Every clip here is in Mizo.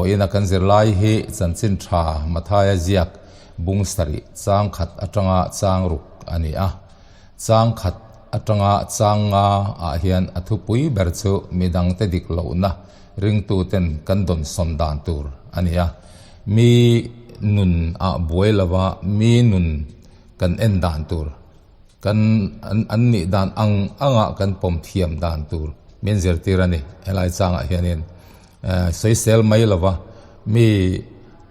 Vawiina kan zirlai hi chanchin tha Mathaia ziak bung sarih chang khat atanga chang ruk a ni a. Chang khat atanga chang nga ah hian a thupui ber chu midangte dik lohna ringtuten kan dawnsawn dan tur a ni a. Mi nun ah buai lova mi nun kan en dan tur, kan an nih dan ang anga kan pawm thiam dan tur min zirtir a ni. Helai changah hianin sawisel mai lova mi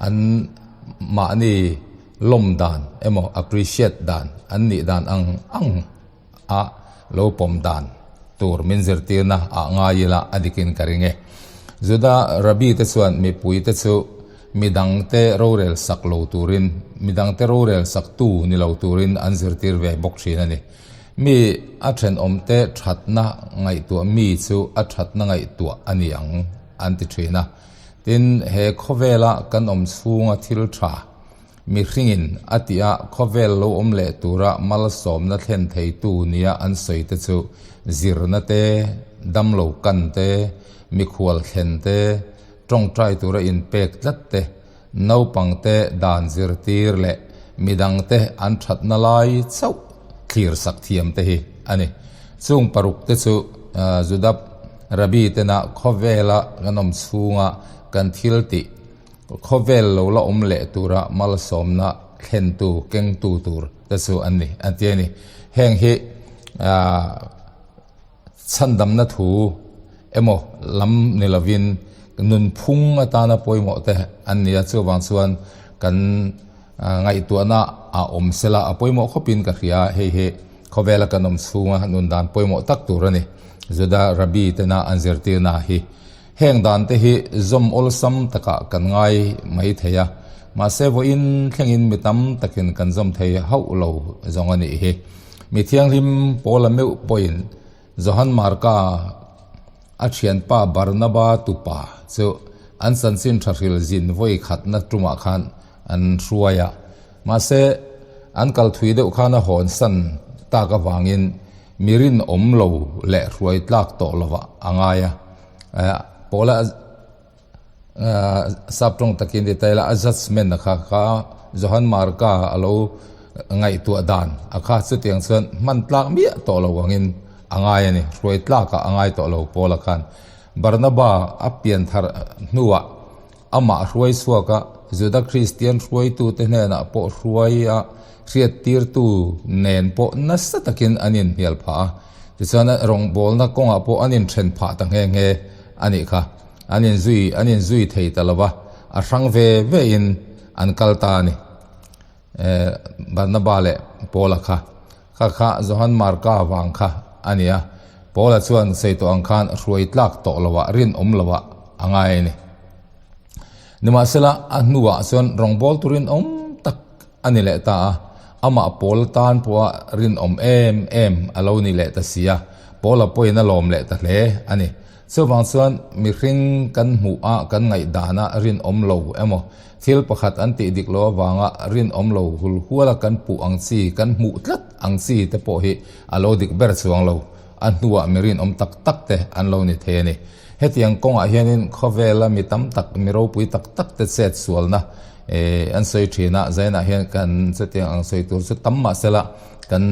an mahni lawm dan emaw appreciate dan an nih dan ang ang a lo pawm dan tur min zirtirna ah ngai ila a dikin ka ring e. Juda Rabbi te chuan mipui te chu midangte rorel sak lo turin, midangte rorel sak tu ni lo turin an zirtir ve bawk thin a ni. Mi a thenawmte thatna ngaihtuah mi chu a thatna ngaihtuah a ni ang an ti thin a. Tin, he khawvela kan awm chhunga thil tha, mihringin a tih a khawvel lo awm leh tura malsawmna thlen theitu nia an sawi te chu zirna te, damlo kan te, mikhual thlen te, tawngtai tura inpek tlat te, naupangte dan zirtir leh midangte an thatna lai chauh thlir sak thiam te hi a ni. Chung paruk te chu Juda Rabbi tena khawvela kan awm chhunga kan thil tih khawvel lo la awm leh tura malsawmna thlentu kengtu tur te chu an ni an ti a ni. Heng hi Chhandamna thu emaw lam ni lovin nunphung atana pawimawh te an ni a, chuvang chuan kan ngaihtuahna a awm sela a pawimawh khawpin ka hria a, hei hi khawvela kan awm chhunga nun dan pawimawh tak tur a ni. Juda Rabbi tena an zirtirna hi heng dan te hi zawm awlsam takah kan ngai mai thei a, mahse vawiin thlengin mi tam takin kan zawm thei hauh lo zawng a nih hi. Mi thianghlim Paula meuh pawhin Johan Marka a thianpa Barnaba tupa chu an chanchin tha hril zin vawi khatna tumah khan an hruai a. Mahse, an kal thui deuh khan a hawn san tak avangin mi rinawm lo leh hruai tlak tawh lovah a ngai a. Paula Sap tawng takin ti ta ila a judgement a kha kha Johan Marka a lo ngaihtuah dan a kha chutiang chuan hman tlak miah tawh lo angin a ngai a ni hruai tlak ah a ngai tawh lo Paula khan Barnaba a pian thar hnuah amah hruai chhuak a Juda Kristian hruaitute hnenah pawh hruai a hriattirtu nen pawh nasa takin an inhnial phah a tichuan rawngbawlna kawngah pawh an inthen phah ta nghe nghe a nih kha. An inzui an inzui thei ta lo va, a hrang ve ve in an kal ta a ni. Barnaba leh Paula kha, kha kha Johan Marka vang kha a ni a, Paula chuan sawi tawh ang khan hruai tlak tawh lo ah, rinawm lo ah a ngai a ni. Nimahsela, a hnuah chuan rawngbâwl tur rinawm tak a ni leh ta a, amah Paul tan pawha rinawm em em a lo ni leh ta si a, Paula pawhin a lawm leh ta hle a ni. Chuvang chuan mihring kan hmuh a kan ngaihdan a rinawm lo emaw, thil pakhat an tih dik lo avanga rinawm lo hul huala kan puh ang chi, kan hmuh tlat ang chi te pawh hi a lo dik ber chuang lo. A hnuah mi rinawm tak tak te an lo ni thei a ni. Hetiang kawngah hianin khawvela mi tam tak, mi ropui tak tak te chet sualna an sawi thin a, zainah hian kan chutiang ang sawi tur chu tam mahsela kan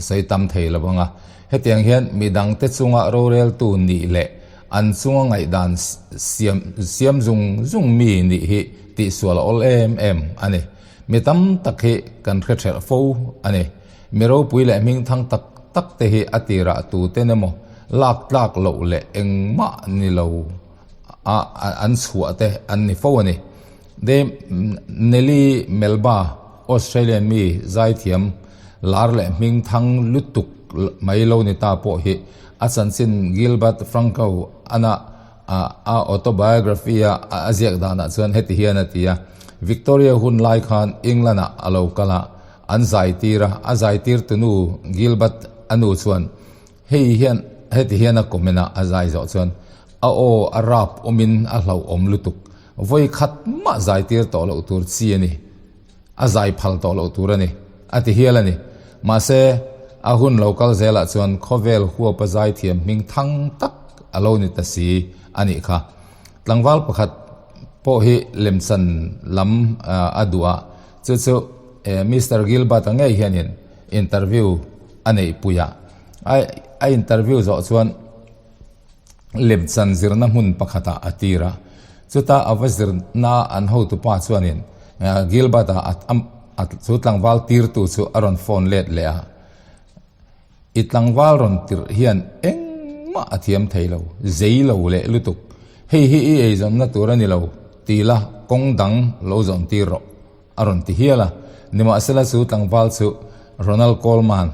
sawi tam thei lo ang a. Hetiang hian midangte chunga roreltu nih leh an chunga ngaihdan siam siam zung zung mi nih hi tihsual a awl em em a ni. Mi tam tak hi kan hre thelh fo a ni. Mi ropui leh hmingthang tak tak te hi a tirah tuten emaw lak tlak loh leh engmah ni lo a an chhuah te an ni fo a ni. Dame Nellie Melba, Australian mi zaithiam lar leh hmingthang lutuk mai lo ni ta pawh hi a chanchin Gilbert Franco ana a autobiography a a ziak danah chuan heti hian a ti a, Victoria hun lai khan England ah a lo kal a, an zaitir a, a zaitir tunu Gilbert a nu chuan hei hian heti hian a comment a, a zai zawh chuan a aw a rap awmin a hlauhawm lutuk, vawi khat mah zaitir tawh loh tur chi a ni. A zai phal tawh loh tur a ni, a ti hial a ni. Mahse, a hun lo kal zelah chuan khawvel huapa zaithiam hming thang tak a lo ni ta si a nih kha. Tlangval pakhat pawh hi lemchan lam a duh a, chu chu Mister Gilbert-a ngei hianin interview a neihpui a. A interview zawh chuan lemchan zirna hmun pakhatah a tir a, chuta a va zirna an hotupa chuanin Gilbert-a chu tlangval tirtu chu a rawn phone let leh a. I tlangval rawn tirh hian engmah a thiam thei lo, zei lo leh lutuk. Hei hi i eizawnna tur a ni lo, ti la kawng dang lo zawn tir rawh, a rawn ti hial a. Nimahsela chu tlangval chu Ronald Colman,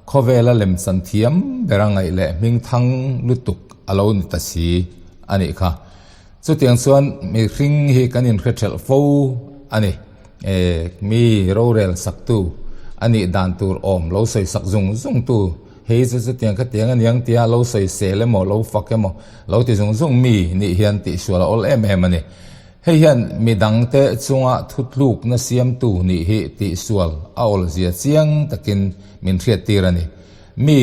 khawvela lemchan thiam bera ngaih leh hming thang lutuk a lo ni ta si a nih kha. Chutiang chuan mihring hi kan inhre thelh fo a ni. E, mi rorel saktu a nih dan tur awm lo sawi sak zung zung tu, hei chu chutiang khatiang a niang tia lo sawi sel emaw lo fak emaw lo ti zung zung mi nih hian tihsual a awl em em a ni. Hei hian mi dangte chunga thutlukna siamtu nih hi tihsual a awl zia chiang takin min hriattir a ni. Mi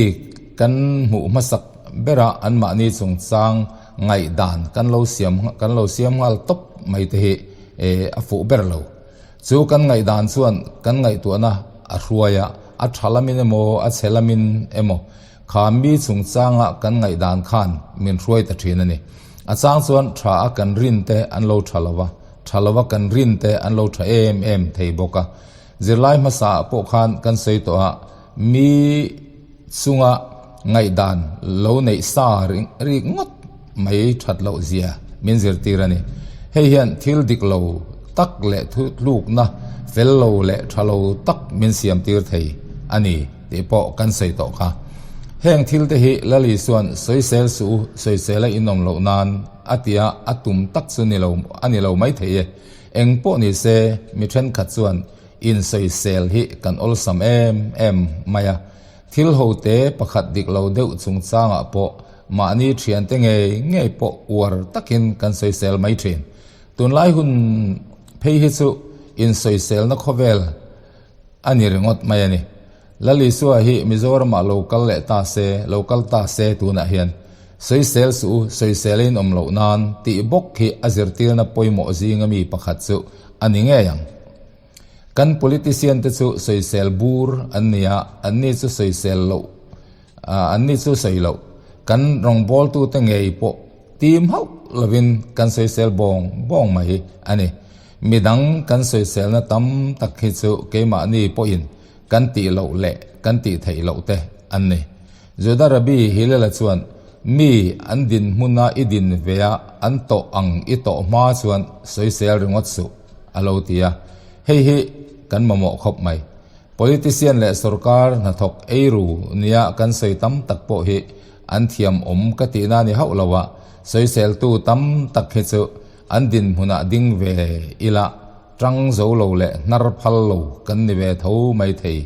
kan hmuh hmasak bera anmahni chungchang ngaihdan kan lo siam kan lo siam nghal tawp mai te hi a fuh ber lo. Chu kan ngaihdan chuan kan ngaihtuahna a hruai a, a tha lamin emaw a chhe lamin emaw kha mi chungchanga kan ngaihdan khan min hruai ta thin a ni. A chang chuan tha a kan rin te an lo tha lo va, tha lova kan rin te an lo tha em em thei bawk a. Zirlai hmasa ah pawh khan kan sawi tawh a, mi chunga ngaihdan lo neih sa rik ngawt mai that loh zia min zirtir a ni. Hei hian thil dik lo tak leh thutlukna fel lo leh tha lo tak min siam tir thei a ni tih pawh kan sawi tawh kha. Heng thil te hi Lali chuan sawisel suh u, sawisel a inawm loh nan a tia a tum tak chu ni lo a ni lo maithei e. Eng pawh ni se, mi thenkhat chuan insawisel hi kan awlsam em em mai a. Thil hote pakhat dik lo deuh chungchangah pawh mahni thiante ngei ngei pawh uar takin kan sawisel mai thin. Tunlai hun phei hi chu insawiselna khawvel a ni ringawt mai a ni. Lal Isua hi Mizoramah lo kal leh ta se, lo kal ta se tunah hian sawisel suh u, sawisel in awm loh nan tih bawk hi a zirtirna pawimawh zinga mi pakhat chu a ni ngei ang. Kan politician te chu sawisel bur an ni a, anni chu sawisel loh, anni chu sawi loh. Kan rawngbawltute ngei pawh Tim hauh lovin kan sawisel bawng bawng mai a ni. Midang kan sawiselna tam tak hi chu keimahni pawhin kan tih loh leh kan tih theih loh te an ni. Juda Rabbi Hillel-a chuan, Mi an dinhmuna i din ve a, an tawh ang i tawh hma chuan sawisel ringawt suh, a lo ti a. Hei hi kan mamawh khawp mai. Politician leh sorkar hnathawk eiru nia kan sawi tam tak pawh hi An thiam awm ka tihna ni hauh lo a, sawiseltu tam tak hi chu an dinhmunah ding ve ila tang zo lo leh hnar phal lo kan ni ve tho mai thei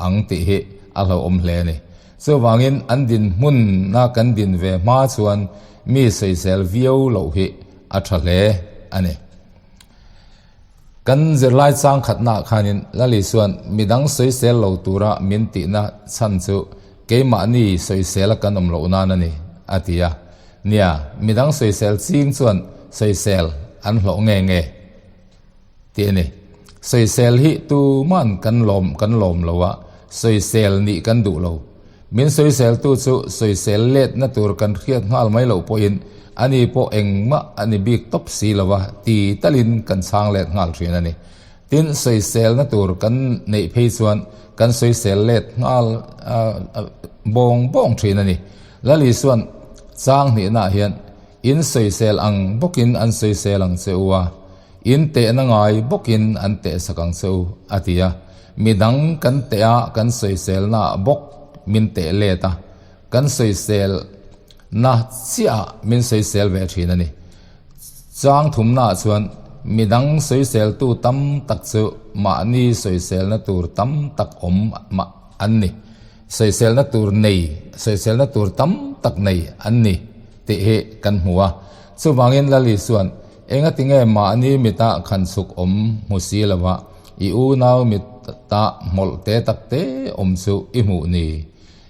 ang tih hi a hlauhawm hle a ni. Chuvangin an dinhmuna kan din ve hma chuan mi sawisel viau loh hi a tha hle a ni. Kan zirlai chang khatnaah khanin Lali chuan midang sawisel lo tura min tihna chhan chu keimahni sawisela kan awm loh nan a ni, a ti a. Nia, midang sawisel ching chuan sawisel an hlawh nge nge tih a ni. Sawisel hi tuman kan lawm kan lawm lo a, sawisel nih kan duh lo. Min sawiseltu chu sawisel letna tur kan hriat nghal mai loh pawhin ani pawh engmah a ni bik tawp si lo a ti talin kan chhang let nghal thin a ni. Tin, sawiselna tur kan neih phei chuan kan sawisel let nghal bawng bawng thin a ni. Lali chuan chang hnihnaah hian in sawisel ang bawkin an sawisel ang che u a, In tehna ngai bawkin an tehsak ang che u, a ti a. Midang kan teh a, kan sawiselnaah bawk min teh let a, kan sawiselna chiahah min sawisel ve thin a ni. Chang thumnaah chuan midang sawiseltu tam tak chu mahni sawiselna tur tam tak awm an ni. Sawiselna tur nei, sawiselna tur tam tak nei an ni tih hi kan hmu a. Chuvangin Lal Isua'n Engatinge mahni mita khan chhuk awm hmu si lova i unau mita hmawlh te tak te awm chu i hmuh ni?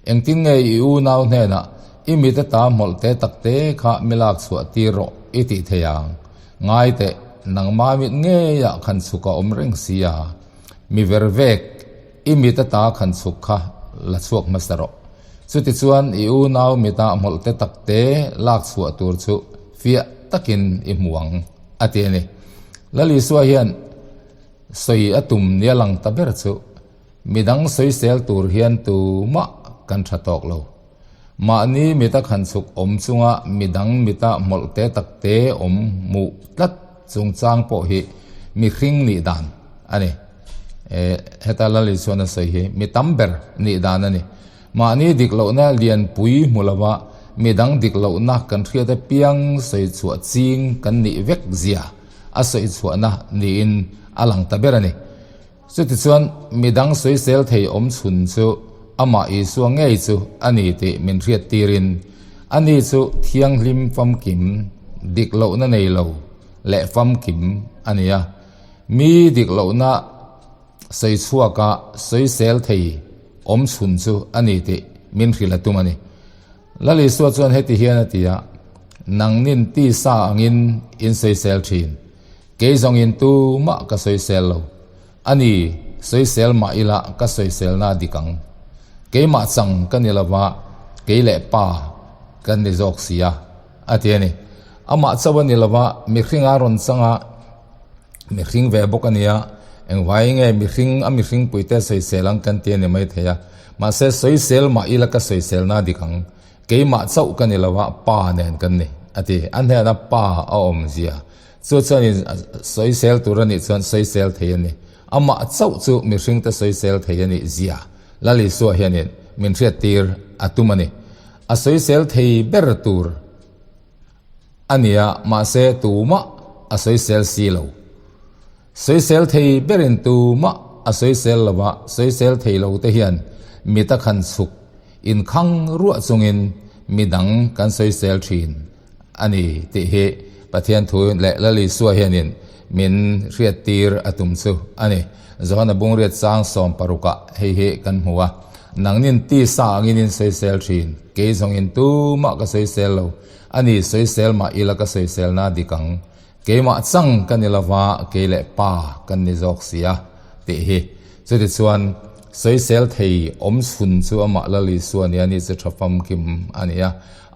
Engtin nge i unau hnenah i mita ta hmawlh te tak te kha mi lak chhuah tir rawh i tih thei ang? Ngai teh, nangma mit ngeiah khan chhuk a awm reng si a, mi ver vek i mit ata khan chhuk kha la chhuak hmasa rawh. Chutichuan i unau mitah hmawlhte takte lak chhuah tur chu fiah takin i hmu ang, a ti a ni. Lal Isua hian sawi a tum nia lang ta ber chu midang sawisel tur hian tumah kan tha tawk lo. Mahni mita khan chhuk awm chunga midang mita hmawlhte takte awm hmuh tlat chungchang pawh hi mihring nih dan a ni. Heta Lal Isuan a sawi hi mi tam ber nih dan a ni. Mahni dik lohna lianpui hmu lova midang dik lohna kan hriat apiang sawi chhuah ching kan nih vek zia a sawi chhuahna niin a lang ta ber a ni. Chutichuan, midang sawisel thei awm chhun chu amah Isua ngei chu a ni tih min hriat tirin, ani chu thianghlim famkim, dik lohna nei lo leh famkim a ni a. Mi dik lohna sawi chhuaka sawisel thei awm chhun chu a ni tih min hrilh a tum a ni. Lal Isua chuan heti hian a ti a, Nangnin tisa angin in sawisel thin. Kei zawngin tumah ka sawisel lo. A ni, sawisel mah ila ka sawiselna a dik ang. Keimah chang ka ni lova, kei leh pa kan ni zawk si a, a ti a ni. Amah chauh a ni lova, mihring a rawn chang a, mihring ve bawk a nia, engvai nge mihring a mihring puite sawisel ang kan ti a ni maithei a. Mahse, sawisel mah ila ka sawiselna a dik ang. Keimah chauh ka ni lova, pa nen kan ni, a ti. A hnena pa a awmzia Chu chuanin sawisel tur a nih chuan sawisel thei a ni. Amah chauh chu mihringte sawisel thei a nih zia Lal Isua hianin min hriattir a tum a ni. A sawisel thei ber tur a ni a, mahse tumah a sawisel si lo. Sawisel thei berin tumah a sawisel lo va, sawisel thei lo te hian mit a khan chhuk inkhang ruah chungin midang kan sawisel thin. A ni tih hi Pathian thu leh Lal Isua hianin min hriattir a tum chu a ni. Johana bungriat chang 16ah hei hi kan hmu a, Nangnin tisa angin in sawisel thin, kei zawngin tumah ka sawisel lo, a ni sawisel mah ila ka sawiselna dik ang, keimah chang ka ni lova kei leh pa kan ni zawk si a tih hi. Chutichuan sawisel thei awm chhun chu amah Lal Isua nia ni chu tha famkim a ni a.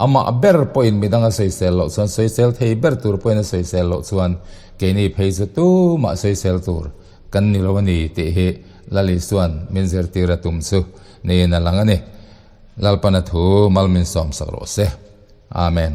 Amah ber pawhin midang a sawisel loh chuan, sawisel thei ber tur pawhin a sawisel loh chuan keini phei chu tumah sawisel tur kan ni lo a ni tih hi Lal Isua'n min zirtir a tum chu niin a lang a ni. Lalpana thu mal min sawmsak rawh se. Amen.